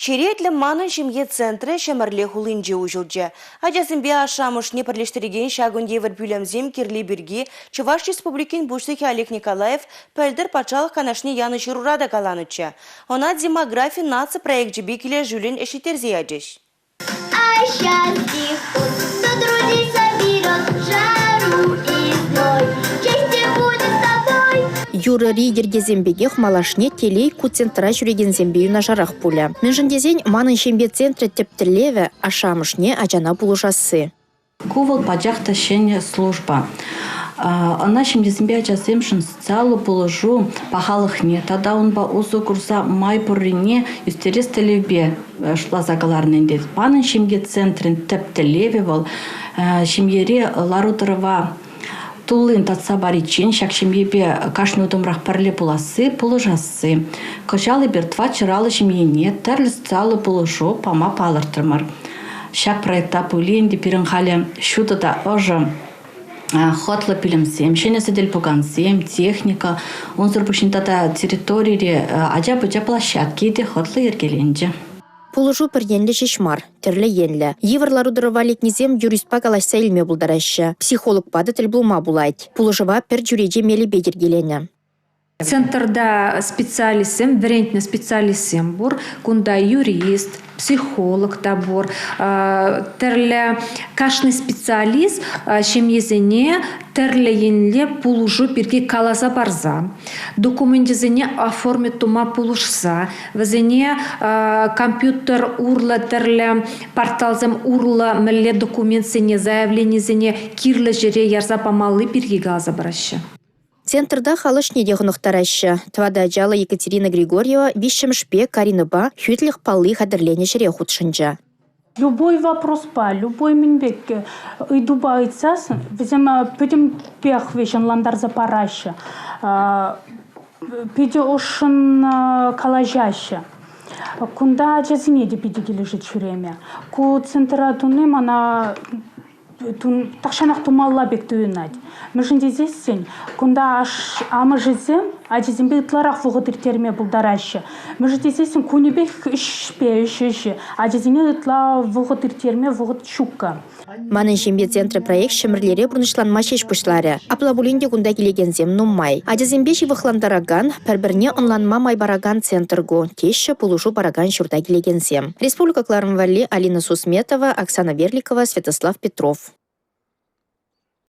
Черетлӗ «Манӑн ҫемье центрӗ» Ҫӗмӗрле хулинче уҫӑлчӗ. Ачасемпе ашшӗ-амӑшне пӗрлештерекен ҫакӑн евӗр пӳлӗмсем кирли пирки Чӑваш Республикин Пуҫлӑхӗ Олег Николаев пӗлтӗр Патшалӑх Канашне янӑ ҫырура та каланӑччӗ. Ӑна «Демографи» наци проекчӗпе килӗшӳллӗн ӗҫлеттерсе ячӗҫ. А счастье кто друзей соберет, жару и зной, счастье будет с тобой. Юрӑри йӗркесем пекех малашне телей ку центра ҫӳрекенсемпе юнашарах пулӗ. Мӗншӗн тесен «Манӑн ҫемье центрӗ» тӗп тӗллевӗ – ашшӗ-амӑшне ачана пулӑшасси. Ку вӑл пачах та ҫӗнӗ служба. Ӑна ҫемьесемпе ачасемшӗн социаллӑ пулӑшу пахалӑхне тата унпа усӑ курса май пуррине ӳстерес тӗллевпе шутласа кӑларнӑ ӗнтӗ. Манӑн ҫемье центрӗн тӗп тӗллевӗ вӑл ҫемьере лару-тӑрӑва туллин татса париччен ҫак ҫемьепе кашни утӑмрах пӗрле пуласси, пулӑшасси. Кӑҫал эпир тӑватҫӑраллӑ ҫемьене тӗрлӗ социаллӑ пулӑшу пама палӑртрӑмӑр. Ҫак проекта пулин те пирӗн халӗ ҫутӑ та ӑшӑ хӑтлӑ пӳлӗмсем, ҫӗнӗ сӗтел-пукансем, техника, унсӑр пуҫне тата территорире ача-пӑча площадки те хӑтлӑ йӗркеленчӗ. Пулӑшу пӗр енлӗ ҫеҫ мар, тӗрлӗ енлӗ. Йывӑр лару-тӑрӑва лекнисем юристпа калаҫса илме пултараҫҫӗ, психологпа та тӗл пулма пулать. Пулӑшӑва пӗр чӳрече мелӗпе йӗркеленӗ. Центрта специалистсем, вӗрентнӗ специалистсем пур. Кунта юрист, психолог та пур. Тӗрлӗ кашни специалист ҫемьесене тӗрлӗ енле пулӑшу пирки каласа парса, докуменчӗсене оформить тума пулӑшса, вӗсене компьютер урлӑ тӗрлӗ порталсем урлӑ мӗнле документсене, заявленисене кирлӗ ҫӗре ярса памалли пирки каласа параҫҫӗ. Центрта хал ӗҫне те хӑнӑхтараҫҫӗ. Тӑватӑ ачаллӑ Екатерина Григорьева виҫҫӗмӗшпе Каринӑпа хӳтлӗх палли хатӗрленӗ ҫӗре хутшӑнчӗ. Любой вопроспа, любой мӗн пек ыйтупа ыйтсассӑн вӗсем пӗтӗмпех вӗҫ ӑнлантарса параҫҫӗ. Питӗ ӑшшӑн калаҫаҫҫӗ. Кунта ачасене те питӗ килӗшет ҫӳреме. Ку центра туни мана тахҫанах тумалла пек туйӑнать. Мӗншӗн тесессӗн кунта амӑшӗсем ачисемпе ытларах вӑхӑт ирттерме пултараҫҫӗ. Мӗншӗн тесессӗн кунӗпех ӗҫпе ӗҫ ачасене ытла вӑхӑт ирттерме вӑхӑт ҫуккӑ. «Манӑн ҫемье центрӗ» проект Ҫӗмӗрлере пурнӑҫланма ҫеҫ пуҫларӗ. Апла пулин те кунта килекенсем нумай. Ачасемпе ҫывӑхлантаракан, пӗр-пӗрне ӑнланма май паракан центр ку, теҫҫӗ пулӑшу паракан ҫурта килекенсем. Республика кӑларӑм валли Алина Сусметова, Оксана Верликова, Святослав Петров.